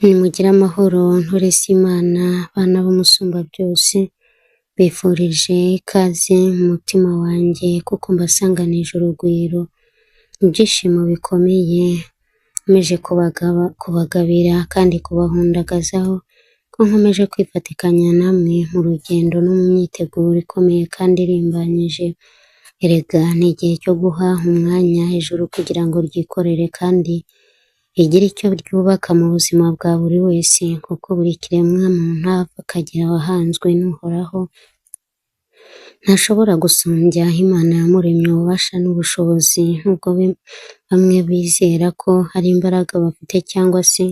Nimugire amahoro ntore z'Imana, bana b'Umusumbabyose, mbifurije ikaze mu mutima wanjye kuko mbasanganije urugwiro, ibyishimo bikomeye, nkomeje kubagabira kandi kubahundagazaho, ko nkomeje kwifatikanya namwe mu rugendo no mu myiteguro ikomeye kandi irimbanyije, erega ni igihe cyo guha umwanya ijuru kugira ngo ryikorere kandi rigire icyo ryubaka mu buzima bwa buri wese, kuko buri kiremwa muntu ava akagera wahanzwe n'Uhoraho, ntashobora gusumbya Imana yamuremye ububasha n'ubushobozi, nubwo bamwe bizera ko hari imbaraga bafite cyangwa se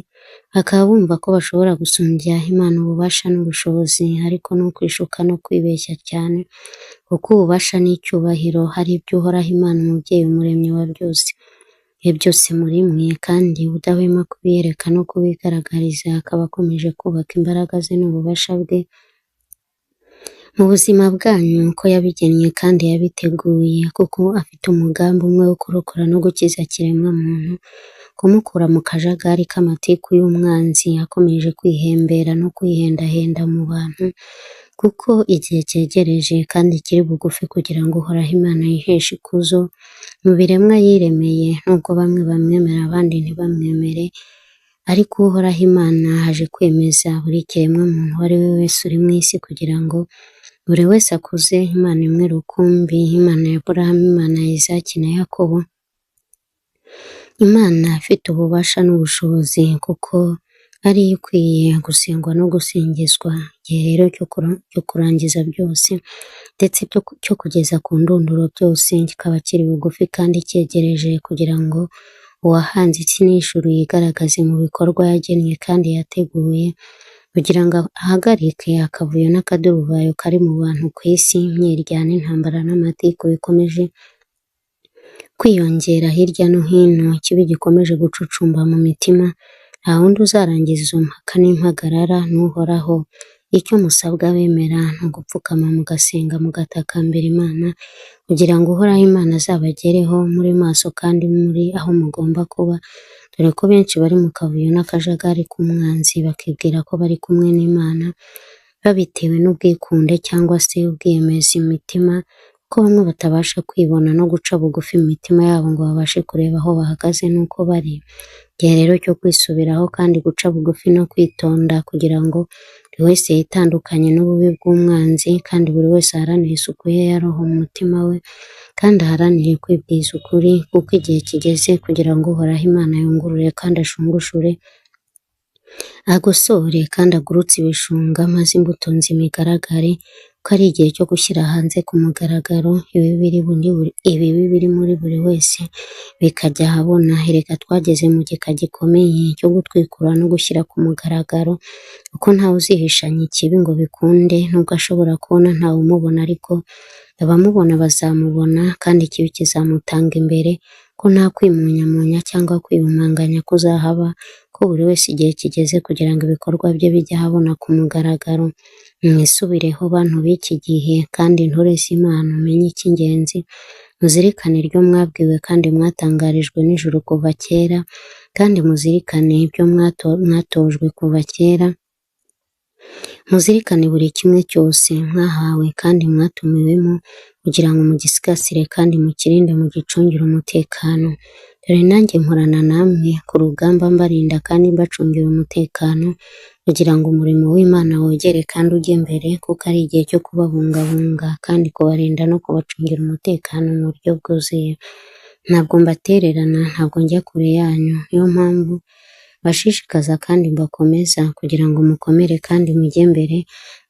bakaba bumva ko bashobora gusumbya Imana ububasha n'ubushobozi, ariko ni ukwishuka no kwibeshya cyane, kuko ububasha n'icyubahiro ari iby'Uhoraho Imana umubyeyi umuremyi wa byose, ibihe byose muri mwe, kandi udahwema kubiyereka no kubigaragariza, akaba akomeje kubaka imbaraga ze n'ububasha bwe mu buzima bwanyu uko yabigennye kandi yabiteguye, kuko afite umugambi umwe wo kurokora no gukiza kiremwamuntu, kumukura mu kajagari k'amatiku y'umwanzi akomeje kwihembera no kwihendahenda mu bantu, kuko igihe cyegereje kandi kiri bugufi kugira ngo Uhoraho Imana yiheshe ikuzo mu biremwa yiremeye, nubwo bamwe bamwemera abandi ntibamwemere, ariko Uhoraho Imana aje kwemeza buri kiremwamuntu uwo ari we wese uri mu isi kugira ngo buri wese akuze Imana imwe rukumbi, Imana ya Aburahamu, Imana ya Izaki na Yakobo, Imana ifite ububasha n'ubushobozi kuko ari yo ikwiye gusengwa no gusingizwa. Igihe rero cyo kurangiza byose ndetse cyo kugeza ku ndunduro byose kikaba kiri bugufi kandi cyegereje kugira ngo uwahanze isi n'ijuru yigaragaze mu bikorwa yagennye kandi yateguye, kugira ngo ahagarike akavuyo n'akaduruvayo kari mu bantu ku isi, imyiryane, intambara n'amatiku bikomeje kwiyongera hirya no hino, ikibi gikomeje gucucumba mu mitima, nta wundi uzarangiza izo mpaka n'impagarara ni Uhoraho. Icyo musabwa abemera ni ugupfukama mugasenga mugatakambira Imana, kugira ngo Uhoraho Imana azabagereho muri maso kandi muri aho mugomba kuba, dore ko benshi bari mu kavuyo n'akajagari k'umwanzi bakibwira ko bari kumwe n'Imana, babitewe n'ubwikunde cyangwa se ubwiyemezi mu mitima, kuko bamwe batabasha kwibona no guca bugufi mu mitima yabo ngo babashe kureba aho bahagaze n'uko bari. Igihe rero cyo kwisubiraho kandi guca bugufi no kwitonda kugira ngo buri wese yitandukanye n'ububi bw'umwanzi, kandi buri wese aharanire isuku ye ya roho mu mutima we, kandi aharanire kwibwiza ukuri, kuko igihe kigeze kugira ngo Uhoraho Imana yungurure kandi ashungushure, agosore kandi agurutse ibishunga, maze imbuto nzima igaragare, ko ari igihe cyo gushyira hanze ku mugaragaro ibibi biri muri buri wese bikajya ahabona. Erega twageze mu gika gikomeye cyo gutwikura no gushyira ku mugaragaro, kuko ntawe uzihishanya ikibi ngo bikunde, nubwo ashobora kubona ntawe umubona, ariko abamubona bazamubona, kandi ikibi kizamutanga imbere, ko nta kwimunyamunya cyangwa kwiyumanganya kuzahaba, ko buri wese igihe kigeze kugira ngo ibikorwa bye bijye ahabona ku mugaragaro. Mwisubireho bantu b'iki gihe, kandi ntore z'Imana mumenye icy'ingenzi, muzirikane iryo mwabwiwe kandi mwatangarijwe n'ijuru kuva kera, kandi muzirikane ibyo mwatojwe kuva kera, muzirikane buri kimwe cyose mwahawe kandi mwatumiwemo, kugira ngo mugisigasire kandi mukirinde mugicungire umutekano. Dore nanjye mporana namwe ku rugamba mbarinda kandi mbacungira umutekano, kugira ngo umurimo w'Imana wogere kandi ujye mbere, kuko ari igihe cyo kubabungabunga kandi kubarinda no kubacungira umutekano mu buryo bwuzuye. Ntabwo mbatererana, ntabwo njya kure yanyu, niyo mpamvu mbashishikaza kandi mbakomeza kugira ngo mukomere kandi mujye mbere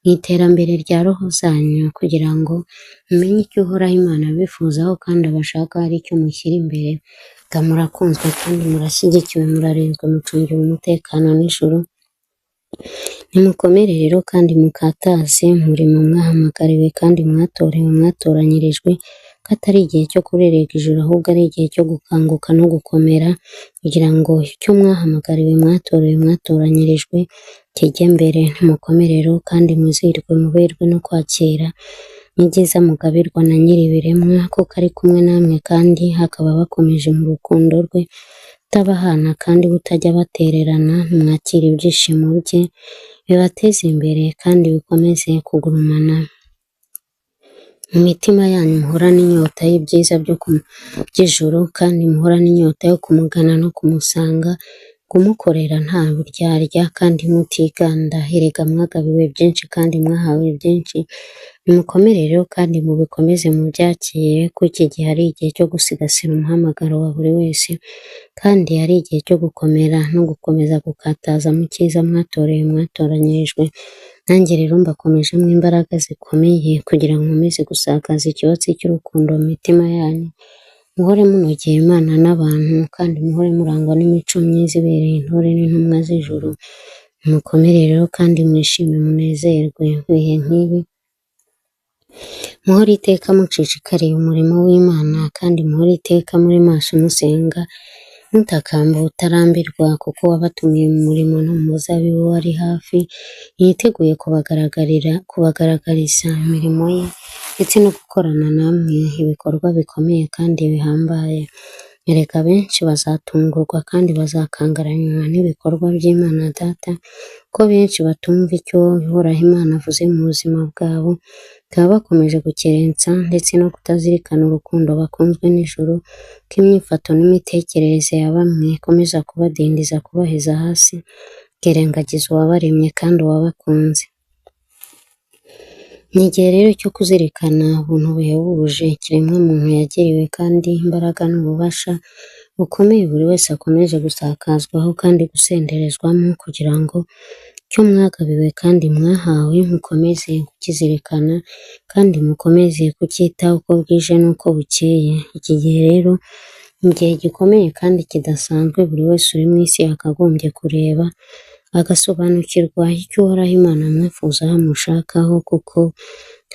mu iterambere rya roho zanyu, kugira ngo mumenye icyo Uhoraho Imana abifuzaho kandi abashaka hari icyo mushyira imbere. Ga murakunzwe kandi murashyigikiwe, murarinzwe, mucungiwe umutekano n'ijuru. Nimukomere rero kandi mukataze umurimo mwahamagariwe kandi mwatorewe, mwatoranyirijwe, ko atari igihe cyo kurerega ijuru, ahubwo ari igihe cyo gukanguka no gukomera, kugira ngo icyo mwahamagariwe, mwatorewe, mwatoranyirijwe kijye mbere. Nimukomere rero kandi mwizihirwe, muberwe no kwakira n'ibyiza mugabirwa na Nyir'ibiremwa, kuko ari kumwe namwe kandi akaba abakomeje mu rukundo rwe. utabahana kandi we utajya abatererana, nimwakire ibyishimo bye bibateze imbere kandi bikomeze kugurumana mu mitima yanyu, muhorane inyota y'ibyiza by'Ijuru kandi muhorane inyota yo kumugana no kumusanga, kumukorera nta buryarya kandi mutiganda, erega mwagabiwe byinshi kandi mwahawe byinshi, nimukomere rero kandi mubikomeze mubyakire kuko iki gihe ari igihe cyo gusigasira umuhamagaro wa buri wese kandi ari igihe cyo gukomera no gukomeza gukataza mu cyiza mwatorewe mwatoranyirijwe, nanjye rero mbakomejemo imbaraga zikomeye kugira ngo nkomeze gusakaza ikibatsi cy'urukundo mu mitima yanyu, muhore munogeye Imana n'abantu kandi muhore murangwa n'imico myiza ibereye intore n'intumwa z'Ijuru, nimukomere rero kandi mwishime munezerwe mu bihe nk'ibi, muhore iteka mushishikariye umurimo w'Imana kandi muhore iteka muri maso musenga mutakamba ubutarambirwa kuko uwabatumiye mu murimo no mu muzabibu we ari hafi yiteguye kubagaragariza imirimo ye ndetse no gukorana namwe ibikorwa bikomeye kandi bihambaye, erega benshi bazatungurwa kandi bazakangaranywa n'ibikorwa by'Imana data kuko benshi batumva icyo Uhoraho Imana avuze mu buzima bwabo, bakaba bakomeje gukerensa ndetse no kutazirikana urukundo bakunzwe n'Ijuru, kuko imyifato n'imitekerereze ya bamwe ikomeza kubadindiza kubaheza hasi, bakirengagiza uwabaremye kandi wabakunze. Ni igihe rero cyo kuzirikana ubuntu buhebuje ikiremwa muntu yagiriwe kandi imbaraga n'ububasha bukomeye buri wese akomeje gusakazwaho kandi gusenderezwamo kugira ngo icyo mwagabiwe kandi mwahawe mukomeze kukizirikana kandi mukomeze kucyitaho uko bwije n'uko bukeye, iki gihe rero ni igihe gikomeye kandi kidasanzwe buri wese uri mu Isi yakagombye kureba agasobanukirwa icyo Uhoraho Imana amwifuzaho amushakaho kuko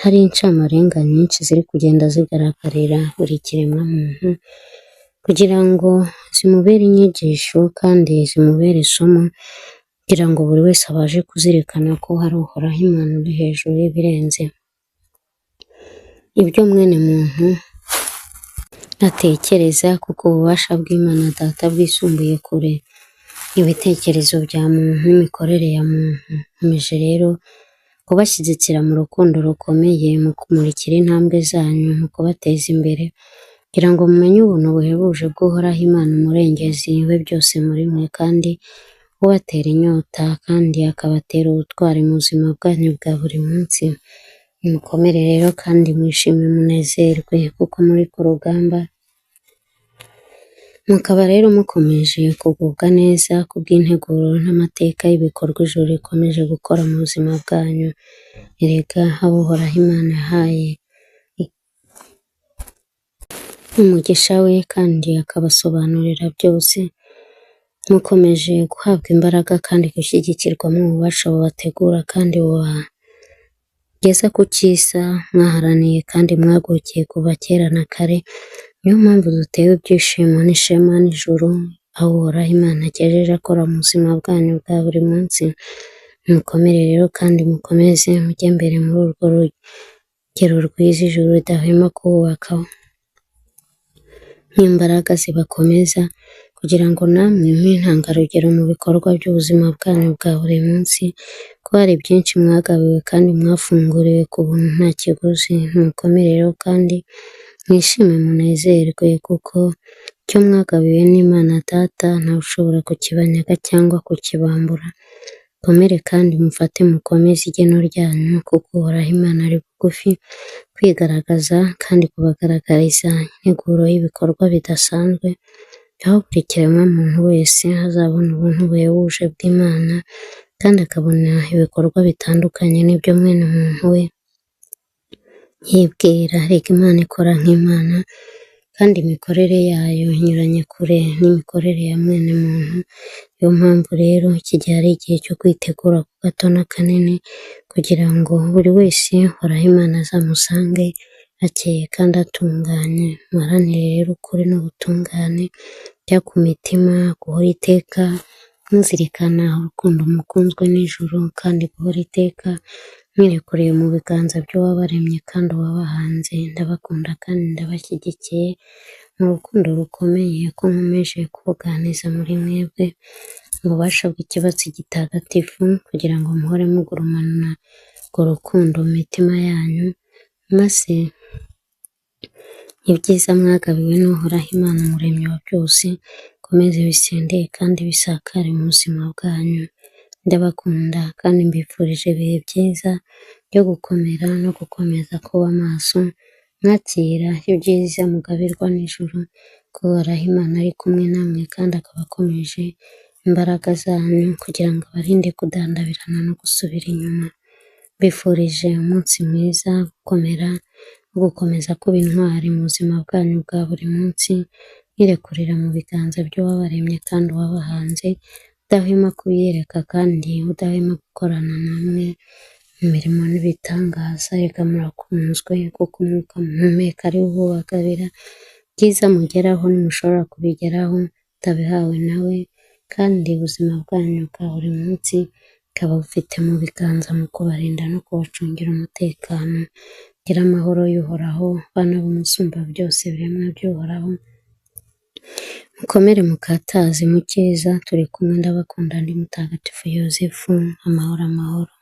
hari incamarenga nyinshi ziri kugenda zigaragarira buri kiremwa muntu kugira ngo zimubere inyigisho kandi zimubere isomo kugira ngo buri wese abashe kuzirikana ko hari Uhoraho Imana uri hejuru y'ibirenze ibyo mwene muntu atekereza kuko ububasha bw'Imana Data bwisumbuye kure ibitekerezo bya muntu n'imikorere ya muntu, nkomeje rero kubashyigikira mu rukundo rukomeye mu kumurikira intambwe zanyu mu kubateza imbere kugira ngo mumenye ubuntu buhebuje bw'Uhoraho Imana umurengezi we byose muri mwe kandi ubatera inyota kandi akabatera ubutwari mu buzima bwanyu bwa buri munsi, nimukomere rero kandi mwishime munezerwe kuko muri ku rugamba, mukaba rero mukomeje kugubwa neza kubw'integuro n'amateka y'ibikorwa Ijuru rikomeje gukora mu buzima bwanyu, erega abo Uhoraho Imana yahaye umugisha we kandi akabasobanurira byose, mukomeje guhabwa imbaraga kandi gushyigikirwamo ububasha bubategura kandi bubageza ku cyiza mwaharaniye kandi mwagokiye kuva kera na kare, niyo mpamvu dutewe ibyishimo n'ishema n'Ijuru aho Uhoraho Imana agejeje akora mu buzima bwanyu bwa buri munsi, mukomere rero kandi mukomeze mujye mbere muri urwo rugero rwiza Ijuru ridahwema kububakaho nk'imbaraga zibakomeza kugira ngo namwe mube intangarugero mu bikorwa by'ubuzima bwanyu bwa buri munsi, kuko hari byinshi mwagabiwe kandi mwafunguriwe ku buntu nta kiguzi, nimukomere rero kandi mwishime munezerwe kuko icyo mwagabiwe n'Imana Data ntawe ushobora kukibanyaga cyangwa kukibambura, mukomere kandi mufate mukomeze igeno ryanyu kuko Uhoraho Imana ari bugufi kwigaragaza kandi kubagaragariza integuro y'ibikorwa bidasanzwe, aho buri kiremwamuntu wese azabona ubuntu buhebuje bw'Imana kandi akabona ibikorwa bitandukanye n'ibyo mwene muntu we yibwira, erega Imana ikora nk'Imana kandi imikorere yayo inyuranye kure n'imikorere ya mwene muntu, niyo mpamvu rero iki gihe ari igihe cyo kwitegura ku gato n'akanini kugira ngo buri wese Uhoraho Imana azamusange akeye kandi atunganye, muharanire rero ukuri n'ubutungane bujya ku mitima, guhora iteka muzirikana urukundo mukunzwe n'Ijuru kandi guhora iteka mwirekuriye mu biganza by'uwabaremye kandi uwabahanze, ndabakunda kandi ndabashyigikiye, mu rukundo rukomeye ko nkomeje kubuganiza muri mwebwe ububasha bw'ikibatsi gitagatifu kugira ngo muhore mugurumana urwo rukundo mu mitima yanyu, maze ibyiza mwagabiwe n'Uhoraho Imana Umuremyi wa byose bikomeze bisendere kandi bisakare mu buzima bwanyu. Ndabakunda kandi mbifurije ibihe byiza byo gukomera no gukomeza kuba maso, mwakira ibyiza mugabirwa n'Ijuru ko Uhoraho Imana ari kumwe namwe kandi akaba akomeje imbaraga zanyu kugira ngo abarinde kudandabirana no gusubira inyuma. Mbifurije umunsi mwiza, gukomera no gukomeza kuba intwari mu buzima bwanyu bwa buri munsi, mwirekurira mu biganza by'uwabaremye kandi uwabahanze, udahwema kubiyereka kandi udahwema gukorana namwe mu mirimo n'ibitangaza. Erega murakunzwe kuko umwuka muhumeka ari wo ubagabira, ibyiza mugeraho ntimushobora kubigeraho mutabihawe nawe, kandi ubuzima bwanyu bwa buri munsi bukaba bufite mu biganza mu kubarinda no kubacungira umutekano. Mugire amahoro y'Uhoraho, bana b'Umusumbabyose, biremwa by'Uhoraho, mukomere mukataze mu cyiza, turi kumwe ndabakunda ndi Mutagatifu Yozefu, amahoro amahoro.